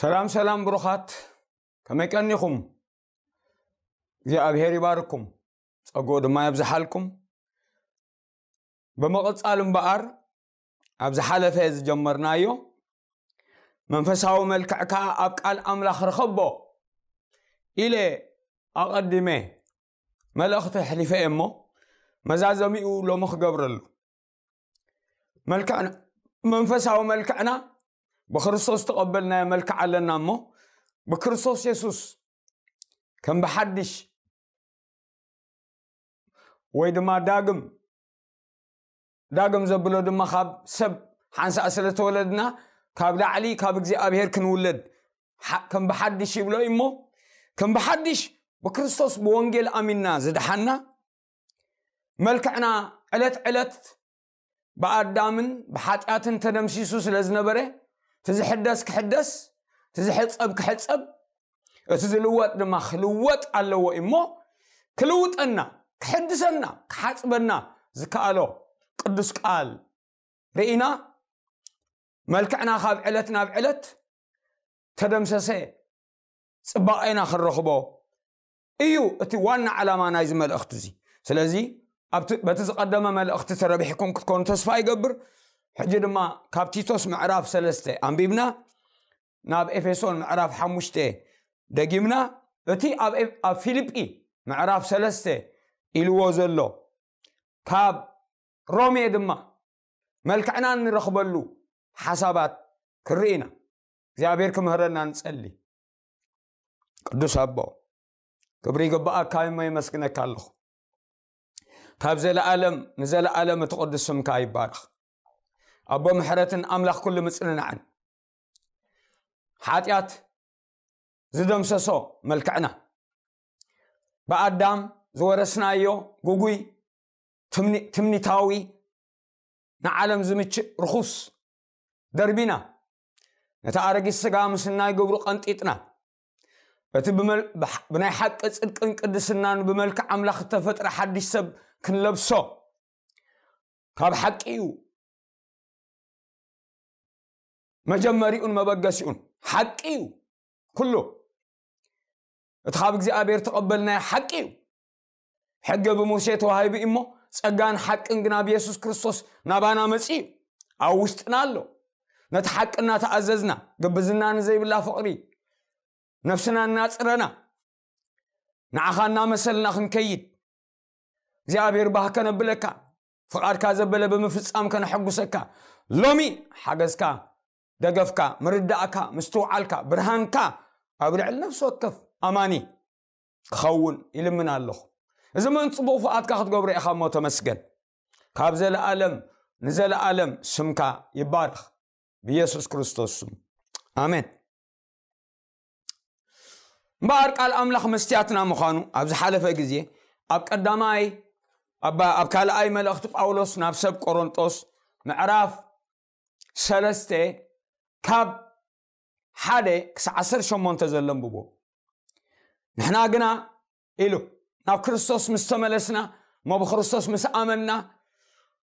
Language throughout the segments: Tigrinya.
ሰላም ሰላም ብሩኻት፣ ከመይ ቀኒኹም? እግዚኣብሔር ይባርኩም፣ ጸግኡ ድማ የብዝሓልኩም። ብምቕጻል እምበኣር፣ ኣብ ዝሓለፈ ዝጀመርናዮ መንፈሳዊ መልክዕ ከኣ ኣብ ቃል ኣምላኽ ርኸቦ ኢለ ኣቐዲመ መልእኽቲ ኣሕሊፈ እየ እሞ፣ መዛዘሚኡ ሎሚ ክገብረሉ። መልክዕና፣ መንፈሳዊ መልክዕና ብክርስቶስ ተቐበልናዮ መልክዕ ኣለና እሞ፣ ብክርስቶስ የሱስ ከም ብሓድሽ ወይ ድማ ዳግም፣ ዳግም ዘብሎ ድማ ካብ ሰብ ሓንሳእ ስለ ተወለድና፣ ካብ ላዕሊ ካብ እግዚኣብሔር ክንውለድ ሓ-፣ ከም ብሓድሽ ይብሎ እዩ እሞ፣ ከም ብሓድሽ ብክርስቶስ ብወንጌል ኣሚንና ዝደሓና፣ መልክዕና ዕለት ዕለት ብኣዳምን ብሓጢኣትን ተደምሲሱ ስለ ዝነበረ፣ እቲ ዝሕደስ ክሕደስ፣ እቲ ዝሕጸብ ክሕጸብ፣ እቲ ዝልወጥ ድማ ክልወጥ ኣለዎ እሞ፣ ክልውጠና፣ ክሕድሰና፣ ክሓጽበና ዝከኣሎ ቅዱስ ቃል ርኢና፣ መልክዕና ካብ ዕለት ናብ ዕለት ተደምሰሰ፣ ጽባቐና ክንረኽቦ እዩ እቲ ዋና ዓላማ ናይዚ መልእኽቲ እዚ። ስለዚ ኣብቲ፣ በቲ ዝቐደመ መልእኽቲ ተረቢሕኩም ክትኮኑ ተስፋ ይገብር። ሕጂ ድማ ካብ ቲቶስ ምዕራፍ ሰለስተ ኣንቢብና፣ ናብ ኤፌሶን ምዕራፍ ሓሙሽተ ደጊምና፣ እቲ ኣብ ኤፍ-፣ ኣብ ፊልጲ ምዕራፍ ሰለስተ ኢልዎ ዘሎ፣ ካብ ሮሜ ድማ መልክዕና እንረኽበሉ ሓሳባት ክርኢ ኢና። እግዚኣብሔር ክምህረና ንጸሊ። ቅዱስ ኣቦ፣ ክብሪ ይግብኣካ እሞ የመስግነካ ኣለኹ። ካብ ዘለኣለም ንዘለኣለም እቲ ቅዱስ ስምካ ይባረኽ። ኣቦ ምሕረትን ኣምላኽ ኩሉ ምጽንናዕን፣ ሓጢኣት ዝደምሰሶ መልክዕና፣ ብኣዳም ዝወረስናዮ ጉጉይ ትምኒ-፣ ትምኒታዊ፣ ንዓለም ዝምችእ ርኹስ ደርቢና፣ ነቲ ኣረጊት ስጋ ምስ ናይ ግብሩ ቀንጢጥና፣ እቲ ብመል-፣ ብሕ-፣ ብናይ ሓቂ ጽድቅን ቅድስናን ብመልክዕ ኣምላኽ እተፈጥረ ሓድሽ ሰብ ክንለብሶ፣ ካብ ሓቂ እዩ መጀመሪኡን መበገሲኡን። ሓቂ እዩ ኩሉ። እቲ ካብ እግዚኣብሔር ተቐበልናዮ ሓቂ እዩ። ሕጊ ብሙሴ ተዋሂቡ እዩ እሞ፣ ጸጋን ሓቅን ግና ብየሱስ ክርስቶስ ናባና መጺኡ እዩ። ኣብ ውሽጥና ኣሎ። ነቲ ሓቂ እናተኣዘዝና፣ ግብዝና ንዘይብላ ፍቕሪ ነፍስና እናጽረና፣ ንዓኻ እናመሰልና ክንከይድ፣ እግዚኣብሔር ባህ ከነብለካ፣ ፍቓድካ ዘበለ ብምፍጻም ከነሐጉሰካ፣ ሎሚ ሓገዝካ፣ ደገፍካ፣ ምርዳእካ፣ ምስትውዓልካ፣ ብርሃንካ ኣብ ልዕሊ ነፍሲ ወከፍ ኣማኒ ክኸውን ይልምን ኣለኹ። እዚ ምእንቲ ጽቡቕ ፍቓድካ ክትገብሮ ኢኻ እሞ ተመስገን። ካብ ዘለኣለም ንዘለኣለም ስምካ ይባረኽ። ብየሱስ ክርስቶስ ስም። ኣሜን። እምበኣር ቃል ኣምላኽ መስትያትና ምዃኑ ኣብ ዝሓለፈ ግዜ ኣብ ቀዳማይ፣ ኣብ፣ ኣብ ካልኣይ መልእኽቲ ጳውሎስ ናብ ሰብ ቆሮንጦስ ምዕራፍ ሰለስተ ካብ ሓደ ክሳዕ ዓሰርተ ሸሞንተ ዘሎ ኣንብቦ። ንሕና ግና ኢሉ ናብ ክርስቶስ ምስ ተመለስና፣ እሞ ብክርስቶስ ምስ ኣመንና፣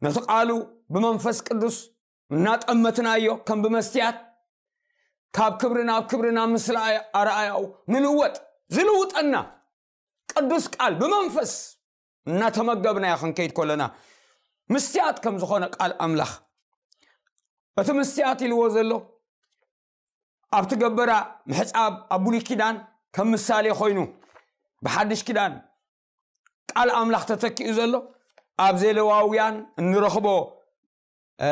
ነቲ ቃሉ ብመንፈስ ቅዱስ እናጠመትናዮ ከም ብመስትያት ካብ ክብሪ ናብ ክብሪ ናብ ምስላ ኣርኣያኡ ንልወጥ። ዝልውጠና ቅዱስ ቃል ብመንፈስ እናተመገብናዮ ክንከይድ ከለና፣ ምስትያት ከም ዝኾነ ቃል ኣምላኽ፣ እቲ ምስትያት ኢልዎ ዘሎ ኣብቲ ገበራ ምሕጻብ ኣብ ብሉይ ኪዳን ከም ምሳሌ ኮይኑ፣ ብሓድሽ ኪዳን ቃል ኣምላኽ ተተኪኡ ዘሎ ኣብ ዘሌዋውያን እንረኽቦ፣ እ፣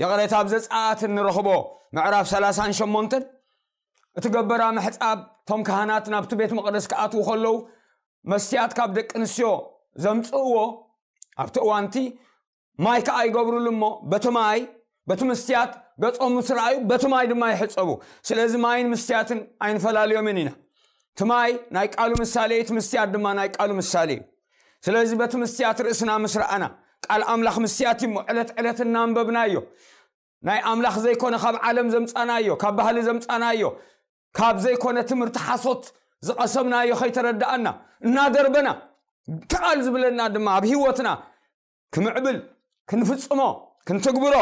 ይቕሬታ፣ ኣብ ዘጸኣት እንረኽቦ ምዕራፍ ሰላሳን ሸሞንተን፣ እቲ ገበራ ምሕጻብ፣ እቶም ካህናት ናብቲ ቤት መቕደስ ክኣትዉ ከለዉ፣ መስትያት ካብ ደቂ ኣንስትዮ ዘምጽእዎ፣ ኣብቲ እዋንቲ ማይ ከኣ ይገብሩሉ እሞ፣ በቲ ማይ፣ በቲ መስትያት ገጾም ምስ ረኣዩ፣ በቲ ማይ ድማ ይሕጸቡ። ስለዚ ማይን መስትያትን ኣይንፈላልዮምን ኢና። እቲ ማይ ናይ ቃሉ ምሳሌ እዩ፣ እቲ መስትያት ድማ ናይ ቃሉ ምሳሌ እዩ። ስለዚ በቲ መስትያት ርእስና ምስ ረኣና፣ ቃል ኣምላኽ መስትያት እዩ እሞ፣ ዕለት ዕለት እናንበብናዮ፣ ናይ ኣምላኽ ዘይኮነ ካብ ዓለም ዘምጻናዮ፣ ካብ ባህሊ ዘምጻናዮ፣ ካብ ዘይኮነ ትምህርቲ ሓሶት ዝቐሰምናዮ ከይተረድኣና፣ እናደርበና፣ እቲ ቃል ዝብለና ድማ ኣብ ህይወትና ክምዕብል፣ ክንፍጽሞ፣ ክንትግብሮ፣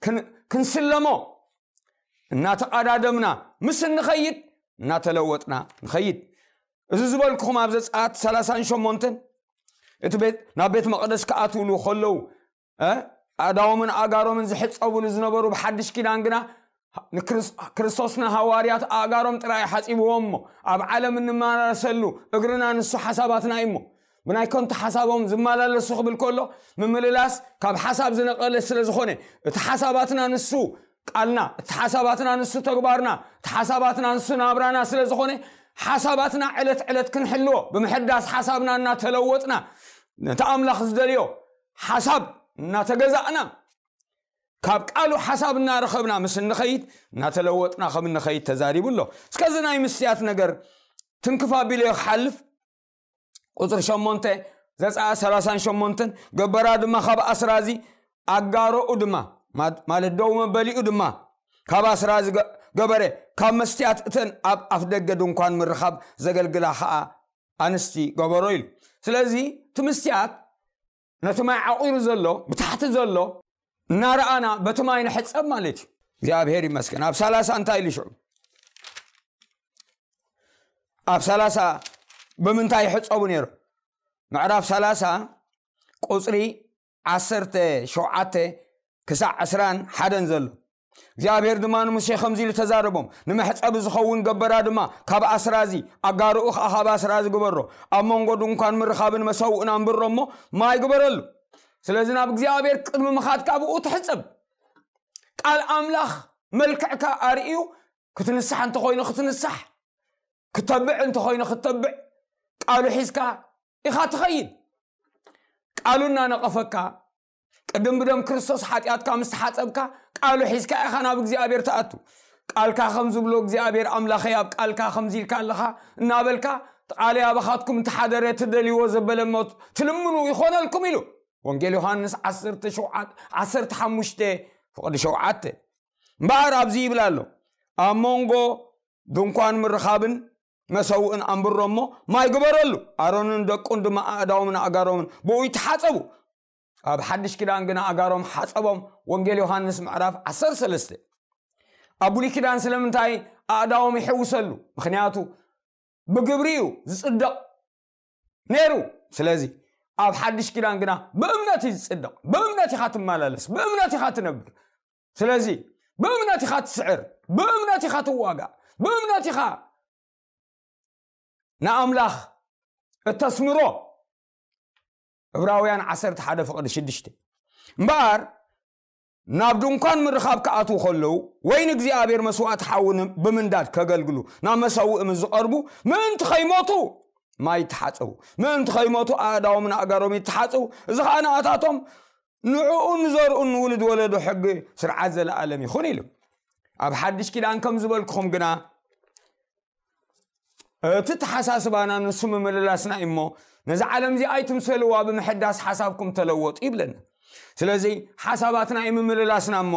ክን-፣ ክንስለሞ እናተቐዳደምና፣ ምስ እንኸይድ እናተለወጥና ንኸይድ። እዚ ዝበልኩኹም ኣብ ዘጸኣት ሰላሳን ሸሞንተን እቲ ቤት ናብ ቤት መቕደስ ክኣትውሉ ከለዉ ኣእዳዎምን ኣእጋሮምን ዝሕጸብሉ ዝነበሩ ብሓድሽ ኪዳን ግና ክርስቶስ ንሃዋርያት ኣእጋሮም ጥራይ ሓጺብዎም እሞ ኣብ ዓለም እንመላለሰሉ እግርና ንሱ ሓሳባትና እዩ እሞ ብናይ ከንቱ ሓሳቦም ዝመላለሱ ክብል ከሎ ምምልላስ ካብ ሓሳብ ዝነቐለ ስለ ዝኾነ እቲ ሓሳባትና ንሱ ቃልና እቲ ሓሳባትና ንሱ ተግባርና እቲ ሓሳባትና ንሱ ናብራና ስለ ዝኾነ ሓሳባትና ዕለት ዕለት ክንሕልዎ ብምሕዳስ ሓሳብና እናተለወጥና ነቲ ኣምላኽ ዝደልዮ ሓሳብ እናተገዛእና ካብ ቃሉ ሓሳብ እናረኸብና ምስ እንኸይድ እናተለወጥና ከም እንኸይድ ተዛሪቡ ኣሎ። እስከዚ ናይ ምስትያት ነገር ትንክፍ ኣቢሎ ክሓልፍ ቁፅሪ ሸሞንተ ዘፀኣ ሰላሳን ሸሞንተን ገበራ ድማ ካብ ኣስራዚ ኣጋሮኡ ድማ ማለት ደው መበሊኡ ድማ ካብ ኣስራዚ ገበረ ካብ መስትያት እተን ኣብ ኣፍ ደገ ድንኳን ምርኻብ ዘገልግላ ከዓ ኣንስቲ ገበሮ ኢሉ። ስለዚ እቲ ምስትያት ነቲ ማይ ዓቑሩ ዘሎ ብታሕቲ ዘሎ እናረኣና በቲ ማይ ንሕፀብ ማለት እዩ። እግዚኣብሔር ይመስገን። ኣብ ሰላሳ እንታይ ኢሉ ሽዑ ኣብ ሰላሳ ብምንታይ ይሕፀቡ ነይሩ? ምዕራፍ ሰላሳ ቁፅሪ ዓሰርተ ሸውዓተ ክሳዕ ዕስራን ሓደን ዘሎ እግዚኣብሔር ድማ ንሙሴ ከምዚ ኢሉ ተዛረቦም፣ ንመሕፀቢ ዝኸውን ገበራ ድማ ካብ ኣስራዚ ኣጋርኡ ከዓ ካብ ኣስራዚ ግበሮ፣ ኣብ መንጎ ድንኳን ምርኻብን መሰውእን ኣንብሮ እሞ ማይ ግበረሉ። ስለዚ ናብ እግዚኣብሔር ቅድሚ ምኻድካ ብኡ ትሕፀብ። ቃል ኣምላኽ መልክዕካ ኣርእዩ ክትንሳሕ እንተኮይኑ ክትንሳሕ፣ ክተብዕ እንተኮይኑ ክተብዕ ቃሉ ሒዝካ ኢኻ ትኸይድ። ቃሉ እናነቐፈካ ቅድም ብደም ክርስቶስ ሓጢኣትካ ምስ ተሓፀብካ ቃሉ ሒዝካ ኢኻ ናብ እግዚኣብሔር ትኣቱ። ቃልካ ከም ዝብሎ እግዚኣብሔር ኣምላኸይ ኣብ ቃልካ ከምዚ ኢልካ ኣለኻ እናበልካ ቃለይ ኣባኻትኩም እንተሓደረ ትደልይዎ ዘበለ እሞ ትልምኑ ይኾነልኩም ኢሉ። ወንጌል ዮሃንስ ዓሰርተ ሸውዓተ ዓሰርተ ሓሙሽተ ፍቕዲ ሸውዓተ እምበኣር ኣብዚ ይብል ኣሎ ኣብ መንጎ ድንኳን ምርኻብን መሰውእን ኣንብሮ እሞ ማይ ግበረሉ። ኣሮንን ደቁን ድማ ኣእዳዎምን ኣእጋሮምን ብኡ ይተሓጸቡ። ኣብ ሓድሽ ኪዳን ግና ኣጋሮም ሓጸቦም። ወንጌል ዮሃንስ ምዕራፍ ዓሰርተ ሰለስተ ኣብ ብሉይ ኪዳን ስለምንታይ ኣእዳዎም ይሕውሰሉ? ምክንያቱ ብግብሪ እዩ ዝጽደቕ ነይሩ። ስለዚ ኣብ ሓድሽ ኪዳን ግና ብእምነት እዩ ዝጽደቕ። ብእምነት ኢኻ ትመላለስ፣ ብእምነት ኢኻ ትነብር። ስለዚ ብእምነት ኢኻ ትስዕር፣ ብእምነት ኢኻ ትዋጋእ፣ ብእምነት ኢኻ ንኣምላኽ እተስምሮ። ዕብራውያን ዓሰርተ ሓደ ፍቕዲ ሽዱሽተ እምበኣር ናብ ድንኳን ምርኻብ ክኣትዉ ከለዉ ወይ ንእግዚኣብሔር መስዋእቲ ሓዊ ብምንዳድ ከገልግሉ ናብ መሰውኢ ምስ ዝቐርቡ ምእንቲ ከይሞቱ ማይ ይተሓጸቡ፣ ምእንቲ ከይሞቱ ኣእዳዎም ንኣጋሮም ይተሓጸቡ። እዚ ኸዓ ንኣታቶም ንዕኡን ንዘርኡን ንውሉድ ወለዶ ሕጊ ስርዓት ዘለኣለም ይኹን ኢሉ። ኣብ ሓድሽ ኪዳን ከም ዝበልኩኹም ግና እቲ ተሓሳስባና ንሱ ምምልላስና እዩ እሞ ነዚ ዓለም እዚ ኣይትምሰልዋ ብምሕዳስ ሓሳብኩም ተለወጡ ይብለና። ስለዚ ሓሳባትና እዩ ምምልላስና እሞ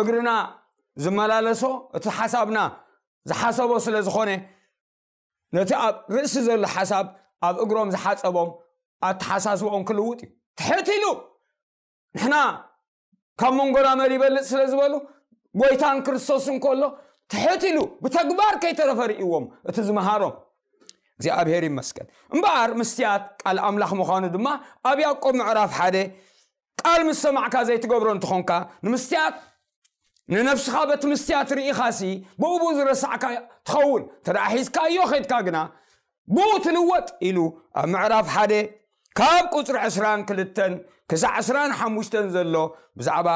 እግርና ዝመላለሶ እቲ ሓሳብና ዝሓሰቦ ስለ ዝኾነ ነቲ ኣብ ርእሲ ዘሎ ሓሳብ ኣብ እግሮም ዝሓፀቦም ኣተሓሳስቦኦም ክልውጥ እዩ። ትሕት ኢሉ ንሕና ካብ መንጎና መር ይበልፅ ስለ ዝበሉ ጎይታን ክርስቶስን ከሎ ትሕት ኢሉ ብተግባር ከይተረፈ ርእዎም እቲ ዝመሃሮም እግዚኣብሔር ይመስገን። እምበኣር ምስትያት ቃል ኣምላኽ ምዃኑ ድማ ኣብ ያዕቆብ ምዕራፍ ሓደ ቃል ምስ ሰማዕካ ዘይትገብሮ እንተኾንካ ንምስትያት ንነፍስኻ በቲ ምስትያት ርኢኻሲ ብእቡ ዝረሳዕካ ትኸውን። ተደኣ ሒዝካዮ ኸድካ ግና ብኡ ትልወጥ ኢሉ ኣብ ምዕራፍ ሓደ ካብ ቁፅሪ ዕስራን ክልተን ክሳዕ ዕስራን ሓሙሽተን ዘሎ ብዛዕባ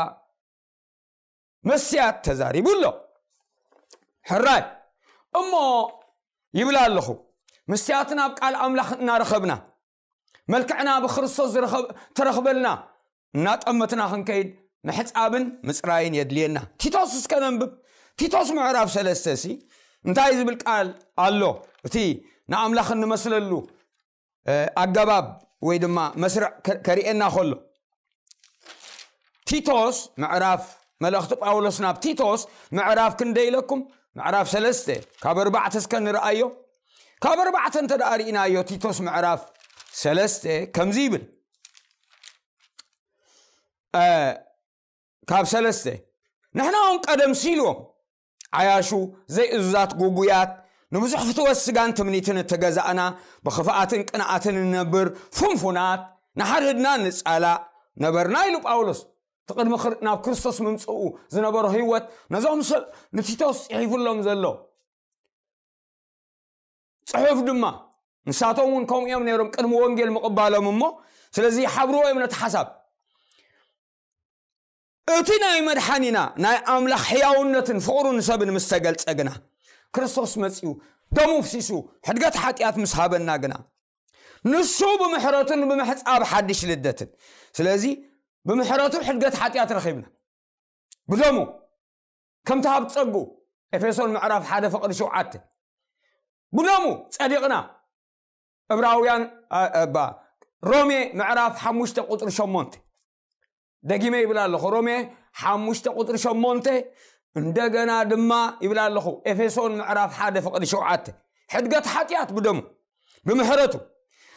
መስትያት ተዛሪቡ ኣሎ። ሕራይ እሞ ይብል ኣለኹ፣ መስትያት ናብ ቃል ኣምላኽ እናረኸብና መልክዕና ብክርስቶስ ተረኽበልና እናጠመትና ክንከይድ ምሕፃብን ምፅራይን የድልየና። ቲቶስ እስከ ነንብብ። ቲቶስ ምዕራፍ ሰለስተ ሲ እንታይ ዝብል ቃል ኣሎ? እቲ ንኣምላኽ እንመስለሉ ኣገባብ ወይ ድማ መስርዕ ከርእየና ከሎ ቲቶስ ምዕራፍ መልእኽቲ ጳውሎስ ናብ ቲቶስ ምዕራፍ ክንደ ኢለኩም ምዕራፍ ሰለስተ ካብ ኣርባዕተ እስከ ንርኣዮ። ካብ ኣርባዕተ እንተ ደኣ ርኢናዮ ቲቶስ ምዕራፍ ሰለስተ ከምዚ ይብል። ካብ ሰለስተ ንሕና እውን ቀደም ሲልዎም ዓያሹ፣ ዘይእዙዛት፣ ጉጉያት፣ ንብዙሕ ፍትወት ስጋን ትምኒትን እተገዛእና፣ ብኽፍኣትን ቅንኣትን እንነብር ፍንፉናት፣ ንሓድሕድና ንጻላእ ነበርና ኢሉ ጳውሎስ። እቲ ቅድሚ ክር-፣ ናብ ክርስቶስ ምምጽኡ ዝነበሮ ህይወት ነዞም ሰብ ንቲቶስ ጽሒፉሎም ዘሎ ጽሑፍ ድማ፣ ንሳቶም እውን ከምኡ እዮም ነይሮም ቅድሚ ወንጌል ምቕባሎም እሞ፣ ስለዚ ይሓብርዎ እዮም ነቲ ሓሳብ። እቲ ናይ መድሓኒና ናይ ኣምላኽ ሕያውነትን ፍቕሩን ሰብን ምስ ተገልጸ ግና፣ ክርስቶስ መጺኡ ደሙ ፍሲሱ ሕድገት ሓጢኣት ምስ ሃበና ግና፣ ንሱ ብምሕረቱን ብምሕጻብ ሓድሽ ልደትን፣ ስለዚ ብምሕረቱ ሕድገት ሓጢኣት ረኺብና ብደሙ፣ ከምቲ ሃብ ጸጉ፣ ኤፌሶን ምዕራፍ ሓደ ፍቕዲ ሸውዓተ፣ ብደሙ ጸዲቕና። እብራውያን፣ እ፣ እባ፣ ሮሜ ምዕራፍ ሓሙሽተ ቁጽሪ ሸሞንተ፣ ደጊመ ይብል ኣለኹ። ሮሜ ሓሙሽተ ቁጽሪ ሸሞንተ፣ እንደገና ድማ ይብል ኣለኹ። ኤፌሶን ምዕራፍ ሓደ ፍቕዲ ሸውዓተ፣ ሕድገት ሓጢኣት ብደሙ፣ ብምሕረቱ፣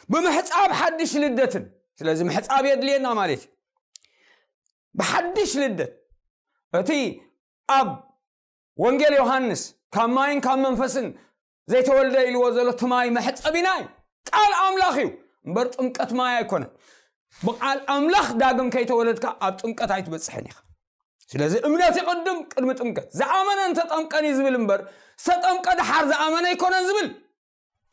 ብምሕጻብ ሓድሽ ልደትን። ስለዚ ምሕጻብ የድልየና ማለት እዩ። ብሓድሽ ልደት፣ እቲ ኣብ ወንጌል ዮሃንስ ካብ ማይን ካብ መንፈስን ዘይተወልደ ኢልዎ ዘሎ፣ እቲ ማይ መሕጸቢና እዩ። ቃል ኣምላኽ እዩ እምበር ጥምቀት ማይ ኣይኮነን። ብቃል ኣምላኽ ዳግም ከይተወለድካ ኣብ ጥምቀት ኣይትበጽሕን ኢኻ። ስለዚ እምነት ይቕድም ቅድሚ ጥምቀት። ዝኣመነ እንተጠምቀን እዩ ዝብል እምበር፣ ዝተጠምቀ ደሓር ዝኣመነ ኣይኮነን ዝብል።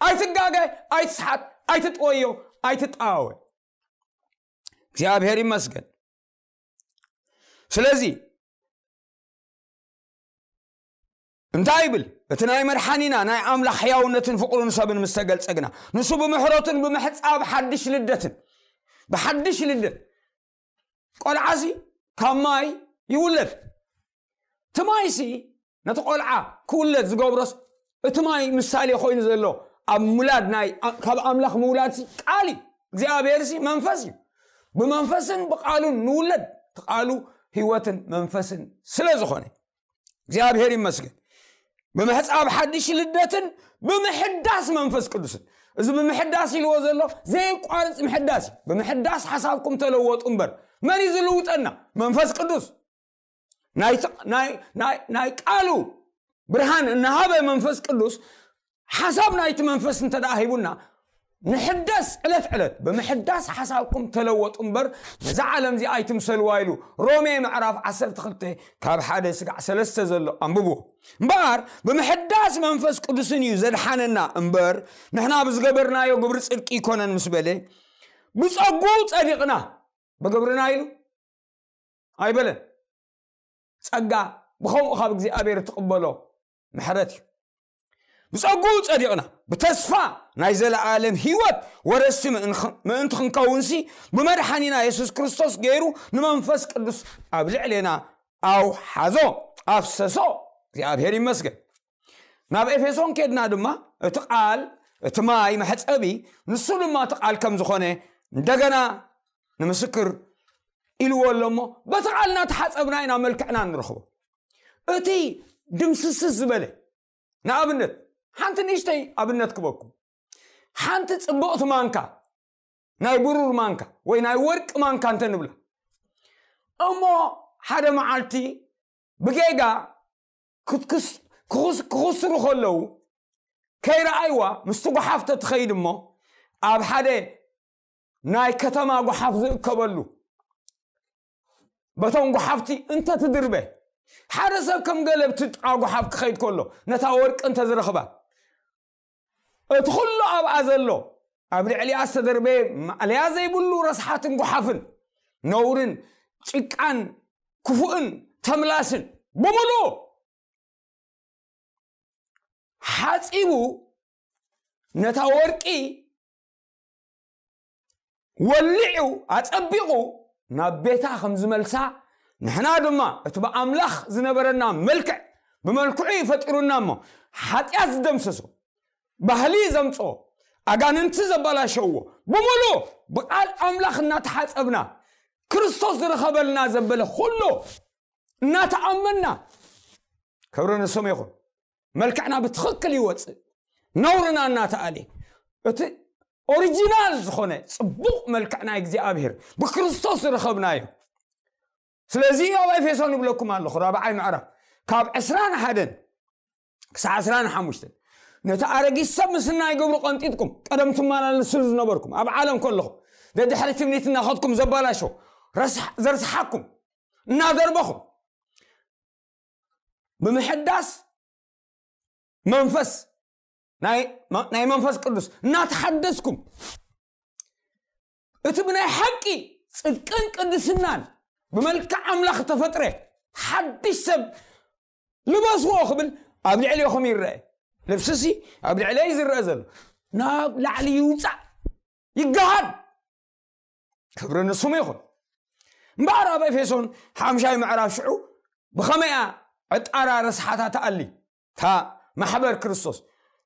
ኣይትጋገ፣ ኣይትስሓት፣ ኣይትጥወዮ፣ ኣይትጠዋወ። እግዚኣብሔር ይመስገን። ስለዚ እንታይ ይብል? እቲ ናይ መድሓኒና ናይ ኣምላኽ ሕያውነትን ፍቕሩን ሰብን ምስ ተገልጸ ግና፣ ንሱ ብምሕረቱን ብምሕጻብ ሓድሽ ልደትን፣ ብሓድሽ ልደት፣ ቆልዓሲ ካብ ማይ ይውለድ። እቲ ማይሲ ነቲ ቆልዓ ክውለድ ዝገብሮስ፣ እቲ ማይ ምሳሌ ኮይኑ ዘሎ ኣብ ሙላድ ናይ፣ ካብ ኣምላኽ ምውላድሲ ቃል እዩ። እግዚኣብሔርሲ መንፈስ እዩ። ብመንፈስን ብቃሉን ንውለድ። እቲ ቃሉ ህይወትን መንፈስን ስለ ዝኾነ እግዚኣብሔር ይመስገን። ብምሕጻብ ሓድሽ ልደትን ብምሕዳስ መንፈስ ቅዱስን። እዚ ብምሕዳስ ኢልዎ ዘሎ ዘየቋርጽ ምሕዳስ እዩ። ብምሕዳስ ሓሳብኩም ተለወጡ እምበር፣ መን እዩ ዝልውጠና? መንፈስ ቅዱስ። ናይ፣ ናይ፣ ናይ፣ ናይ ቃሉ ብርሃን እናሃበ መንፈስ ቅዱስ ሓሳብ ናይቲ መንፈስ እንተ ደኣ ሂቡና፣ ንሕደስ ዕለት ዕለት። ብምሕዳስ ሓሳብኩም ተለወጡ እምበር፣ ነዛ ዓለም እዚኣ ኣይትምሰልዋ ኢሉ። ሮሜ ምዕራፍ ዓሰርተ ክልተ ካብ ሓደ ስጋዕ ሰለስተ ዘሎ ኣንብብዎ። እምበኣር፣ ብምሕዳስ መንፈስ ቅዱስን እዩ ዘድሓነና እምበር፣ ንሕና ብዝገበርናዮ ግብሪ ጽድቂ ኣይኮነን ምስ በለ፣ ብጸጉኡ ጸዲቕና፣ ብግብርና ኢሉ ኣይበለን። ጸጋ ብኸምኡ ካብ እግዚኣብሔር እትቕበሎ ምሕረት እዩ። ብጸጉኡ ጸዲቕና፣ ብተስፋ ናይ ዘለኣለም ህይወት ወረስቲ ምእንኽ-፣ ምእንቲ ክንከውንሲ፣ ብመድሓኒና የሱስ ክርስቶስ ገይሩ ንመንፈስ ቅዱስ ኣብ ልዕሌና ኣውሓዞ፣ ኣፍሰሶ። እግዚኣብሔር ይመስገን። ናብ ኤፌሶን ኬድና ድማ፣ እቲ ቃል፣ እቲ ማይ መሕጸቢ፣ ንሱ ድማ እቲ ቃል ከም ዝኾነ እንደገና ንምስክር ኢልዎ ኣሎ እሞ፣ በቲ ቃል እናተሓጸብና ኢና መልክዕና እንረኽቦ። እቲ ድምስስስ ዝበለ፣ ንኣብነት፣ ሓንቲ ንእሽተይ ኣብነት ክበኩም። ሓንቲ ጽብቕቲ ማንካ፣ ናይ ብሩር ማንካ ወይ ናይ ወርቂ ማንካ እንተ ንብላ፣ እሞ ሓደ መዓልቲ ብጌጋ ክትክስ-፣ ክኹስ-፣ ክኹስሩ ከለዉ፣ ከይረኣይዋ ምስቲ ጓሓፍ ተትኸይድ እሞ፣ ኣብ ሓደ ናይ ከተማ ጓሓፍ ዝእከበሉ፣ በቶም ጓሓፍቲ እንተ ትድርበ፣ ሓደ ሰብ ከም ገለ ብቲ ጥቓ ጓሓፍ ክኸይድ ከሎ፣ ነታ ወርቂ እንተ ዝረኽባ፣ እቲ ኩሉ ኣብኣ ዘሎ፣ ኣብ ልዕሊኣ ዝተደርበየ ማእለያ ዘይብሉ ረስሓትን ጓሓፍን፣ ነውርን ጭቃን ክፉእን ተምላስን ብምሉኡ ሓጺቡ፣ ነታ ወርቂ ወሊዑ ኣጸቢቑ ናብ ቤታ ከም ዝመልሳ፣ ንሕና ድማ እቲ ብኣምላኽ ዝነበረና መልክዕ፣ ብመልክዑ እዩ ፈጢሩና እሞ፣ ሓጢኣት ዝደምሰሶ፣ ባህሊ ዘምጽኦ፣ ኣጋንንቲ ዘበላሸውዎ፣ ብምሉእ ብቃል ኣምላኽ እናተሓጸብና፣ ክርስቶስ ዝረኸበልና ዘበለ ኩሉ እናተኣመንና፣ ክብሪ ንስሙ ይኹን፣ መልክዕና ብትኽክል ይወጽእ። ነውርና እናተኣልየ፣ እቲ ኦሪጂናል ዝኾነ ጽቡቕ መልክዕ ናይ እግዚኣብሔር ብክርስቶስ ዝረኸብናዮ። ስለዚ ኣብ ኤፌሶን ይብለኩም ኣለኹ፣ ራብዓይ ምዕራፍ፣ ካብ ዕስራን ሓደን ክሳዕ ዕስራን ሓሙሽተን፣ ነቲ ኣረጊት ሰብ ምስናይ ግብሩ ቀንጢጥኩም፣ ቀደም ትመላለስሉ ዝነበርኩም፣ ኣብ ዓለም ከለኹም ደድሕሪ ትምኒት እናኸድኩም ዘባላሸው፣ ረስሕ-፣ ዘርስሓኩም፣ እናደርበኹም፣ ብምሕዳስ መንፈስ፣ ናይ፣ ናይ መንፈስ ቅዱስ እናተሓደስኩም፣ እቲ ብናይ ሓቂ ጽድቅን ቅድስናን ብመልክዕ ኣምላኽ ተፈጥረ ሓድሽ ሰብ ልበስዎ ክብል፣ ኣብ ልዕሊኹም ይረአ። ልብስሲ ኣብ ልዕለይ ዝረአ ዘሎ ናብ ላዕሊ ይውጻእ፣ ይገሃድ። ክብሪ ንስሙ ይኹን። እምበኣር ኣብ ኤፌሶን ሓምሻይ ምዕራፍ ሽዑ ብኸመይ እያ ዕጣራ ረስሓታ ትኣሊ? እታ ማሕበር ክርስቶስ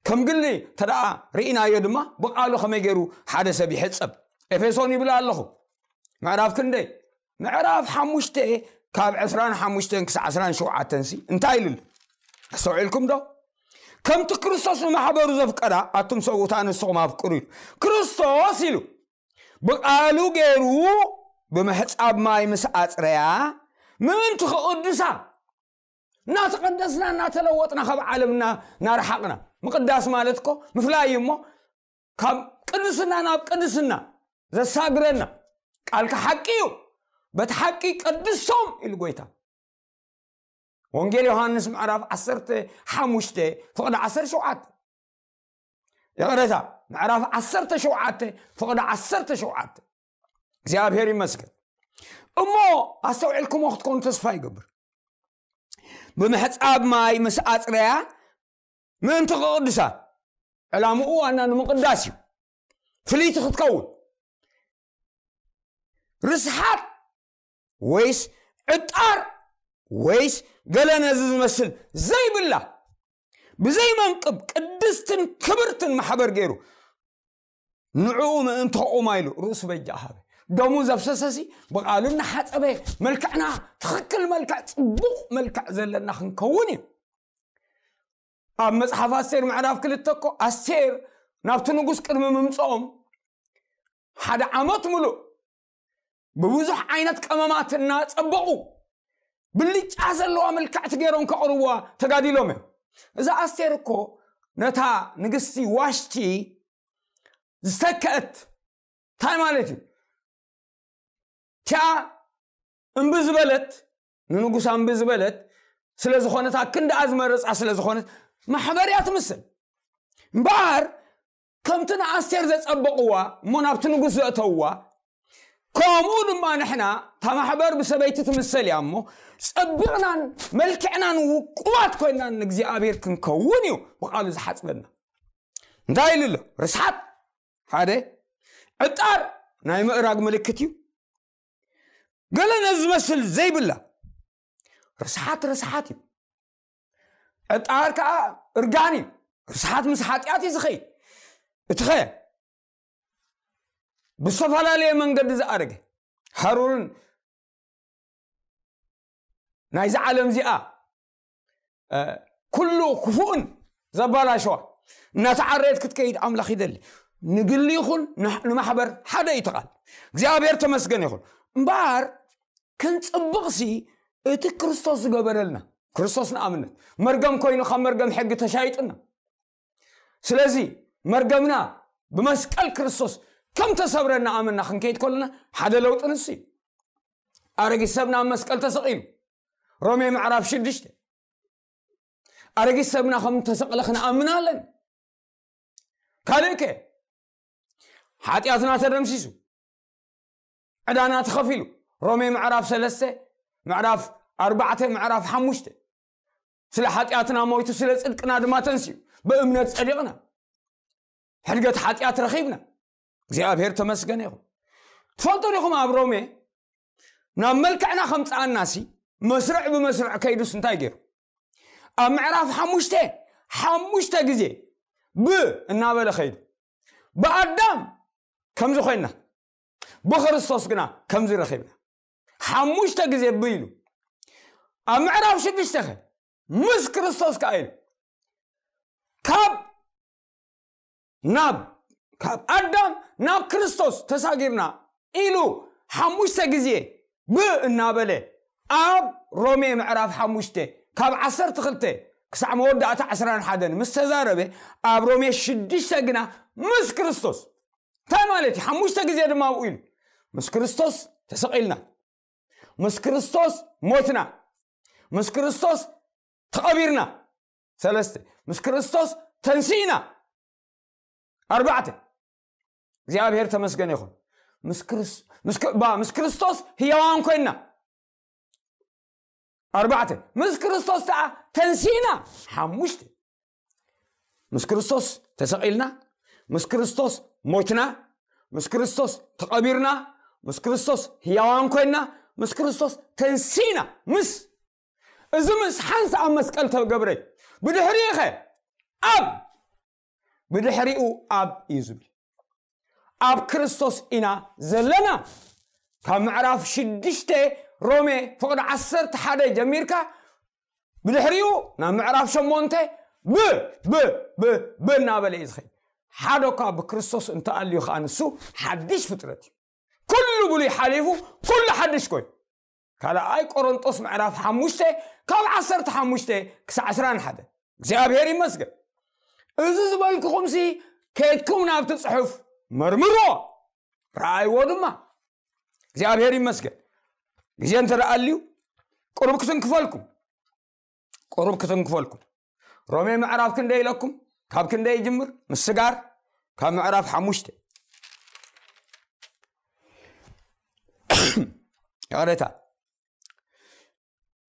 ከም ግሊ እንተ ደኣ ርኢናዮ ድማ፣ ብቓሉ ከመይ ገይሩ ሓደ ሰብ ይሕጸብ? ኤፌሶን ይብል ኣለኹ። ምዕራፍ ክንደይ? ምዕራፍ ሓሙሽተ፣ ካብ ዕስራን ሓሙሽተን ክሳዕ ዕስራን ሸውዓተን ሲ እንታይ ኢሉ ኣሎ? ኣስተውዒልኩም ዶ? ከምቲ ክርስቶስ ንማሕበሩ ዘፍቀራ፣ ኣቱም ሰብኡት ኣንስትኹም ኣፍቅሩ ኢሉ። ክርስቶስ ኢሉ ብቓሉ ገይሩ ብምሕጻብ ማይ ምስ ኣጽረያ፣ ምእንቲ ክቕድሳ፣ እናተቐደስና፣ እናተለወጥና፣ ካብ ዓለምና እናረሓቕና። ምቕዳስ ማለት እኮ ምፍላይ እዩ እሞ፣ ካብ ቅድስና ናብ ቅድስና ዘሳግረና። ቃልካ ሓቂ እዩ። በቲ ሓቂ ቀድሶም ኢሉ ጎይታ። ወንጌል ዮሃንስ ምዕራፍ ዓሰርተ ሓሙሽተ ፍቕዲ ዓሰርተ ሸውዓተ። ይቕረታ፣ ምዕራፍ ዓሰርተ ሸውዓተ ፍቕዲ ዓሰርተ ሸውዓተ። እግዚኣብሔር ይመስገን። እሞ ኣስተውዒልኩሞ ክትኮኑ ተስፋ ይገብር። ብምሕጻብ ማይ ምስ ኣጽረያ ምእንቲ ክቕድሳ፣ ዕላምኡ ዋና ንምቕዳስ እዩ። ፍልይቲ ክትከውን። ርስሓት ወይስ ዕጣር ወይስ ገለ ነዚ ዝመስል ዘይብላ፣ ብዘይ መንቅብ ቅድስትን ክብርትን ማሕበር ገይሩ፣ ንዕኡ ምእንቲ ከቑማ ኢሉ ርእሱ በጃ ሃበ። ደሙ ዘፍሰሰሲ ብቓሉ እናሓጸበ፣ መልክዕና ትኽክል መልክዕ፣ ጽቡቕ መልክዕ ዘለና ክንከውን እዩ። ኣብ መጽሓፍ ኣስቴር ምዕራፍ ክልተ እኮ፣ ኣስቴር ናብቲ ንጉስ ቅድሚ ምምጽኦም ሓደ ዓመት ምሉእ ብብዙሕ ዓይነት ቀመማት እናጸበቑ፣ ብልጫ ዘለዋ ምልክዕቲ ገይሮም ከቕርብዋ ተጋዲሎም እዮም። እዛ ኣስቴር እኮ ነታ ንግስቲ ዋሽቲ ዝተከአት፣ እንታይ ማለት እዩ? እቲኣ እምቢ ዝበለት፣ ንንጉሳ እምቢ ዝበለት ስለ ዝኾነት፣ ኣክንድኣ ዝመረጻ ስለ ዝኾነት፣ ማሕበር እያ ትምስል። እምበኣር ከምቲ ንኣስቴር ዘጸበቕዋ እሞ ናብቲ ንጉስ ዘእተውዋ፣ ከምኡ ድማ ንሕና እታ ማሕበር ብሰበይቲ ትምሰል እያ እሞ፣ ጸቢቕናን መልክዕናን ውቁባት ኮይናን ንእግዚኣብሔር ክንከውን እዩ ብቓሉ ዝሓጽበና። እንታይ ኢሉ ኣሎ? ርስሓት ሓደ፣ ዕጣር ናይ ምእራግ ምልክት እዩ። ገለ ነዚ ዝመስል ዘይብላ፣ ርስሓት ርስሓት እዩ። ዕጣር ከዓ እርጋን እዩ። ርስሓት ምስ ሓጢኣት እዩ ዝኸይድ። እቲ ኸ ብዝተፈላለየ መንገዲ ዝኣረገ ሃሩርን ናይዚ ዓለም እዚኣ፣ እ፣ ኩሉ ክፉእን ዘባላሸዋ እናተዓረየት ክትከይድ ኣምላኽ ይደሊ። ንግሊ ይኹን ንሕ-፣ ንማሕበር ሓደ እዩ እቲ ቃል። እግዚኣብሔር ተመስገን ይኹን። እምበኣር ክንጽብቕሲ እቲ ክርስቶስ ዝገበረልና፣ ክርስቶስ ንኣብነት መርገም ኮይኑ ካብ መርገም ሕጊ ተሻይጥና። ስለዚ መርገምና ብመስቀል ክርስቶስ ከም ተሰብረ እናኣመንና ክንከይድ ከለና ሓደ ለውጢ ንሱ እዩ። ኣረጊት ሰብና ኣብ መስቀል ተሰቒሉ። ሮሜ ምዕራፍ ሽዱሽተ። ኣረጊት ሰብና ከም ተሰቕለ ክንኣምን ኣለና። ካልእ ከ? ሓጢኣትና ተደምሲሱ፣ ዕዳና ተኸፊሉ። ሮሜ ምዕራፍ ሰለስተ፣ ምዕራፍ ኣርባዕተ፣ ምዕራፍ ሓሙሽተ። ስለ ሓጢኣትና ሞይቱ፣ ስለ ጽድቅና ድማ ተንሲኡ። ብእምነት ጸዲቕና። ሕድገት ሓጢኣት ረኺብና። እግዚኣብሔር ተመስገን ይኹን። ትፈልጡ ዲኹም ኣብ ሮሜ ናብ መልክዕና ከምጽኣናሲ መስርዕ ብመስርዕ ከይዱስ እንታይ ገይሩ? ኣብ ምዕራፍ ሓሙሽተ፣ ሓሙሽተ ግዜ ብ እናበለ ከይዱ። ብኣዳም ከምዚ ኮይንና፣ ብክርስቶስ ግና ከምዚ ረኺብና። ሓሙሽተ ግዜ ብ ኢሉ። ኣብ ምዕራፍ ሽዱሽተ ከ ምስ ክርስቶስ ከኣ ኢሉ። ካብ ናብ፣ ካብ ኣዳም ናብ ክርስቶስ ተሳጊርና ኢሉ ሓሙሽተ ግዜ ብ እናበለ ኣብ ሮሜ ምዕራፍ ሓሙሽተ ካብ ዓሰርተ ክልተ ክሳዕ መወዳእታ ዕስራን ሓደን ምስ ተዛረበ፣ ኣብ ሮሜ ሽዱሽተ ግና ምስ ክርስቶስ፣ እንታይ ማለት እዩ? ሓሙሽተ ግዜ ድማ ኣብኡ ኢሉ፣ ምስ ክርስቶስ ተሰቒልና፣ ምስ ክርስቶስ ሞትና፣ ምስ ክርስቶስ ተቐቢርና፣ ሰለስተ፣ ምስ ክርስቶስ ተንሲእና፣ ኣርባዕተ፣ እግዚኣብሔር ተመስገን ይኹን፣ ምስ ክርስ- ምስ ክ- ባ- ምስ ክርስቶስ ህያዋን ኮይንና፣ ኣርባዕተ፣ ምስ ክርስቶስ ተኣ ተንሲእና፣ ሓሙሽተ፣ ምስ ክርስቶስ ተሰቒልና፣ ምስ ክርስቶስ ሞትና፣ ምስ ክርስቶስ ተቐቢርና፣ ምስ ክርስቶስ ህያዋን ኮይንና፣ ምስ ክርስቶስ ተንሲእና። ምስ እዚ ምስ ሓንስ ኣብ መስቀል ተገብረ እዩ። ብድሕሪኡ ኸ ኣብ ብድሕሪኡ ኣብ እዩ ዝብል። ኣብ ክርስቶስ ኢና ዘለና። ካብ ምዕራፍ ሽዱሽተ ሮሜ ፍቕዲ ዓሰርተ ሓደ ጀሚርካ ብድሕሪኡ ናብ ምዕራፍ ሸሞንተ ብ ብ ብ ብ እናበለ እዩ ዝኸይድ። ሓደ እኳ ብክርስቶስ እንተኣልዩ ከዓ ንሱ ሓድሽ ፍጥረት እዩ። ኩሉ ብሉይ ሓሊፉ ኩሉ ሓድሽ ኮይኑ። ካልኣይ ቆሮንጦስ ምዕራፍ ሓሙሽተ ካብ ዓሰርተ ሓሙሽተ ክሳዕ ዕስራን ሓደ። እግዚኣብሔር ይመስገን። እዚ ዝበልኩኹምሲ ከድኩም ናብቲ ጽሑፍ መርምርዎ፣ ረኣይዎ ድማ። እግዚኣብሔር ይመስገን። ግዜ እንተ ደኣ ኣልዩ ቁሩብ ክትንክፈልኩም፣ ቁሩብ ክትንክፈልኩም። ሮሜ ምዕራፍ ክንደይ ኢለኩም? ካብ ክንደይ ይጅምር? ምስጋር ካብ ምዕራፍ ሓሙሽተ። ይቕሬታ።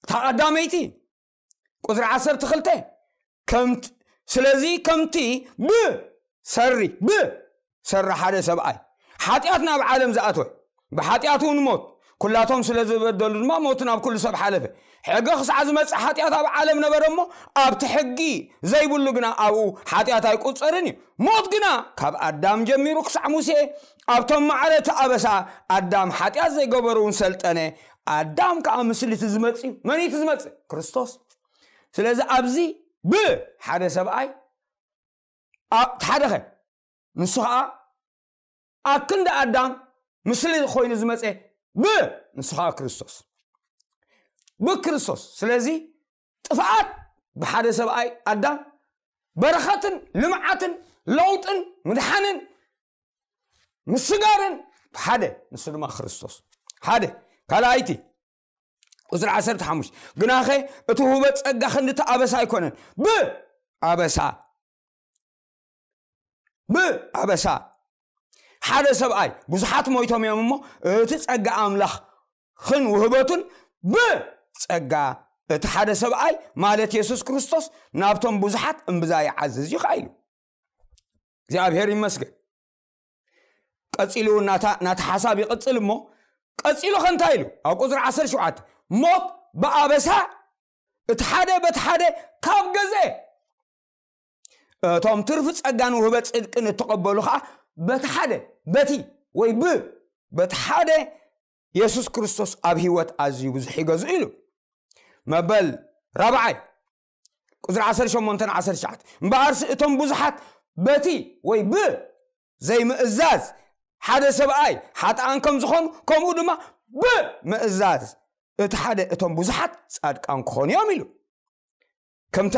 እታ ቀዳመይቲ ቁጽሪ ዓሰርተ ክልተ፣ ከምቲ ስለዚ ከምቲ ብሰሪ ብሰሪ ሓደ ሰብኣይ ሓጢኣት ናብ ዓለም ዝኣተወ፣ ብሓጢኣት እውን ሞት፣ ኩላቶም ስለ ዝበደሉ ድማ ሞት ናብ ኩሉ ሰብ ሓለፈ። ሕጊ ክሳዕ ዝመጽእ ሓጢኣት ኣብ ዓለም ነበረ እሞ፣ ኣብቲ ሕጊ ዘይብሉ ግና ኣብኡ ሓጢኣት ኣይቁጸርን እዩ። ሞት ግና ካብ ኣዳም ጀሚሩ ክሳዕ ሙሴ ኣብቶም ማዕረ እቲ ኣበሳ ኣዳም ሓጢኣት ዘይገበሩ እውን ሰልጠነ። ኣዳም ከዓ ምስሊቲ ዝመጽእ እዩ። መን እዩ እቲ ዝመጽእ? ክርስቶስ። ስለዚ ኣብዚ ብሓደ ሰብኣይ ኣ- እቲ ሓደኸ ንሱ ከዓ ኣብ ክንዲ ኣዳም ምስሊ ኮይኑ ዝመፀ ብ ንሱ ከዓ ክርስቶስ፣ ብክርስቶስ። ስለዚ ጥፍኣት ብሓደ ሰብኣይ ኣዳም፣ በረኸትን ልምዓትን ለውጥን ምድሓንን ምስጋርን ሓደ፣ ንሱ ድማ ክርስቶስ ሓደ። ካልኣይቲ ቁፅሪ ዓሰርተ ሓሙሽተ፣ ግናኸ እቲ ውህበት ፀጋ ክንዲ እቲ ኣበሳ ኣይኮነን፣ ብኣበሳ ብኣበሳ ሓደ ሰብኣይ ብዙሓት ሞይቶም እዮም እሞ፣ እቲ ጸጋ ኣምላኽ ኽን ውህበቱን ብጸጋ እቲ ሓደ ሰብኣይ ማለት የሱስ ክርስቶስ ናብቶም ብዙሓት እምብዛ ይዓዝዝ እዩ ኸዓ ኢሉ። እግዚኣብሔር ይመስገን። ቀጺሉ ናታ ናታ ሓሳብ ይቕጽል እሞ፣ ቀጺሉ ኸ እንታይ ኢሉ? ኣብ ቁጽሪ ዓሰርተ ሸውዓተ፣ ሞት ብኣበሳ እቲ ሓደ በቲ ሓደ ካብ ገዘ፣ እቶም ትርፊ ጸጋን ውህበት ጽድቅን እተቐበሉ ኸዓ በቲ ሓደ፣ በቲ ወይ ብ በቲ ሓደ የሱስ ክርስቶስ ኣብ ህይወት ኣዝዩ ብዙሕ ይገዝኡ ኢሉ። መበል ራብዓይ ቁጽሪ ዓሰርተ ሸሞንተ ዓሰርተ ትሽዓተ፣ እምበኣርሲ እቶም ብዙሓት በቲ ወይ ብ ዘይምእዛዝ ሓደ ሰብኣይ ሓጥኣን ከም ዝኾኑ፣ ከምኡ ድማ ብምእዛዝ እቲ ሓደ እቶም ብዙሓት ጻድቃን ክኾኑ እዮም ኢሉ። ከምቲ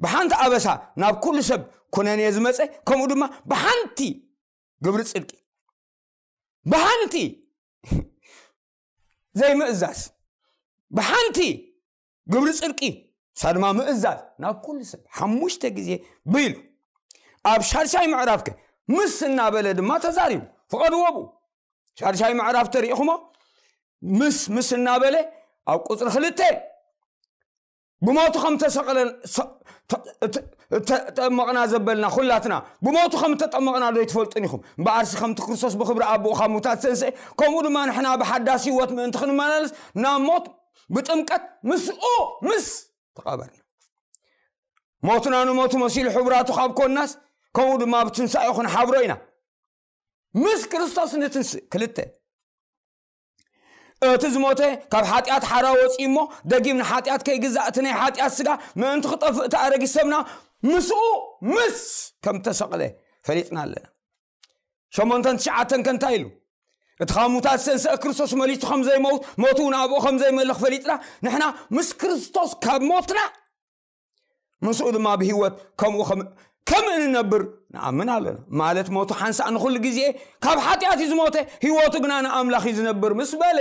ብሓንቲ ኣበሳ ናብ ኩሉ ሰብ ኩነኔ ዝመጸ፣ ከምኡ ድማ ብሓንቲ ግብሪ ጽድቂ፣ ብሓንቲ ዘይምእዛዝ፣ ብሓንቲ ግብሪ ጽድቂ፣ ንሳ ድማ ምእዛዝ ናብ ኩሉ ሰብ ሓሙሽተ ግዜ ብኢሉ። ኣብ ሻድሻይ ምዕራፍ ከ ምስ እናበለ ድማ ተዛሪቡ። ፍቐድዎ ብኡ። ሻድሻይ ምዕራፍ ተሪእኹሞ፣ ምስ ምስ እናበለ ኣብ ቁጽሪ ክልተ ብሞቱ ከም ተሰቕለ፣ ሰ-፣ ተ-፣ ተ-፣ ተጠመቕና ዘበልና ኩላትና ብሞቱ ከም ተጠመቕና ዶ ኣይትፈልጡን ኢኹም? እምበኣርሲ ከምቲ ክርስቶስ ብኽብሪ ኣቦኡ ካብ ሙታት ዝተንስአ፣ ከምኡ ድማ ንሕና ብሓዳስ ህይወት ምእንቲ ክንመላለስ ናብ ሞት ብጥምቀት ምስኡ ምስ ተቐበርና። ሞትና ንሞቱ መሲሉ ሕቡራቱ ካብ ኮንናስ፣ ከምኡ ድማ ብትንሳኤ ክንሓብሮ ኢና። ምስ ክርስቶስ ንትንስእ። ክልተ፣ እቲ ዝሞተ ካብ ሓጢኣት ሓራ ወፂኡ እሞ፣ ደጊም ንሓጢኣት ከይግዛእ እቲ ናይ ሓጢኣት ስጋ ምእንቲ ክጠፍእ እቲ ኣረጊት ሰብና ምስኡ ምስ ከም ተሰቕለ ፈሊጥና ኣለና። ሸሞንተን ትሽዓተን ከ እንታይ ኢሉ? እቲ ካብ ሙታት ዝተንስአ ክርስቶስ መሊሱ ከም ዘይመውት፣ ሞቱ እውን ኣብኡ ከም ዘይመልኽ ፈሊጥና፣ ንሕና ምስ ክርስቶስ ካብ ሞትና ምስኡ ድማ ብህይወት ከምኡ ከም ከም እንነብር ንኣምን ኣለና። ማለት ሞቱ ሓንሳእ ንኹሉ ግዜ ካብ ሓጢኣት እዩ ዝሞተ፣ ህይወቱ ግና ንኣምላኽ እዩ ዝነብር ምስ በለ፣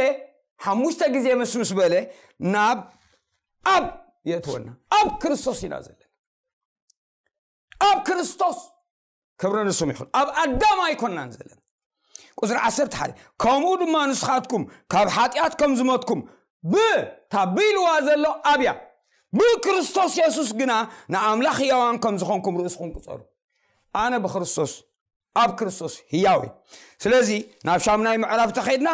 ሓሙሽተ ግዜ ምስ ምስ በለ ናብ ኣብ የእትወና። ኣብ ክርስቶስ ኢና ዘለና። ኣብ ክርስቶስ ክብሪ ንስሙ ይኹን። ኣብ ኣዳም ኣይኮናን ዘለና። ቁፅሪ ዓሰርተ ሓደ፣ ከምኡ ድማ ንስኻትኩም ካብ ሓጢኣት ከም ዝሞትኩም ብታ ብኢልዋ ዘሎ ኣብያ ብክርስቶስ የሱስ ግና ንኣምላኽ ህያዋን ከም ዝኾንኩም ርእስኹም ቁፀሩ። ኣነ ብክርስቶስ ኣብ ክርስቶስ ህያው እየ። ስለዚ ናብ ሻምናይ ምዕራፍ ተኸይድና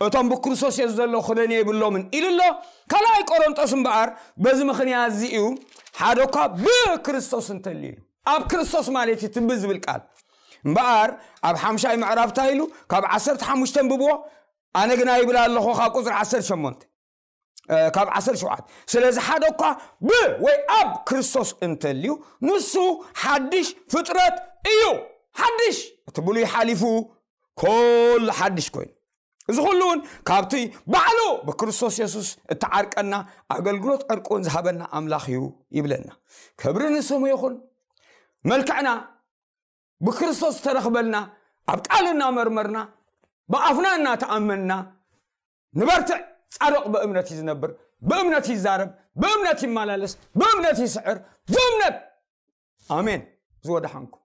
እቶም ብክርስቶስ የሱስ ዘለዉ ክደንየ የብሎምን ኢሉ ኣሎ። ካልኣይ ቆሮንጦስ እምበኣር በዚ ምኽንያት እዚ እዩ ሓደ እኳ ብክርስቶስ እንተልዩ ኢሉ። ኣብ ክርስቶስ ማለት እዩ ትንቢ ዝብል ቃል እምበኣር ኣብ ሓምሻይ ምዕራፍ እንታይ ኢሉ ካብ ዓሰርተ ሓሙሽተ ኣንብብዎ። ኣነ ግና ይብል ኣለኹ ካብ ቁፅሪ ዓሰርተ ሸሞንተ ካብ ዓሰርተ ሸውዓተ፣ ስለዚ ሓደ እኳ ብ ወይ ኣብ ክርስቶስ እንተልዩ ንሱ ሓድሽ ፍጥረት እዩ። ሓድሽ እቲ ብሉይ ሓሊፉ ኩሉ ሓድሽ ኮይኑ፣ እዚ ኩሉ እውን ካብቲ ባዕሉ ብክርስቶስ የሱስ እተዓርቀና ኣገልግሎት ዕርቁን ዝሃበና ኣምላኽ እዩ ይብለና። ክብሪ ንስሙ ይኹን። መልክዕና ብክርስቶስ ዝተረኽበልና ኣብ ቃል እናመርመርና ብኣፍና እናተኣመንና ንበርትዕ። ጻድቕ ብእምነት እዩ ዝነብር፣ ብእምነት ይዛረብ፣ ብእምነት ይመላለስ፣ ብእምነት ይስዕር፣ ብእምነት ኣሜን። ዝወደሓንኩም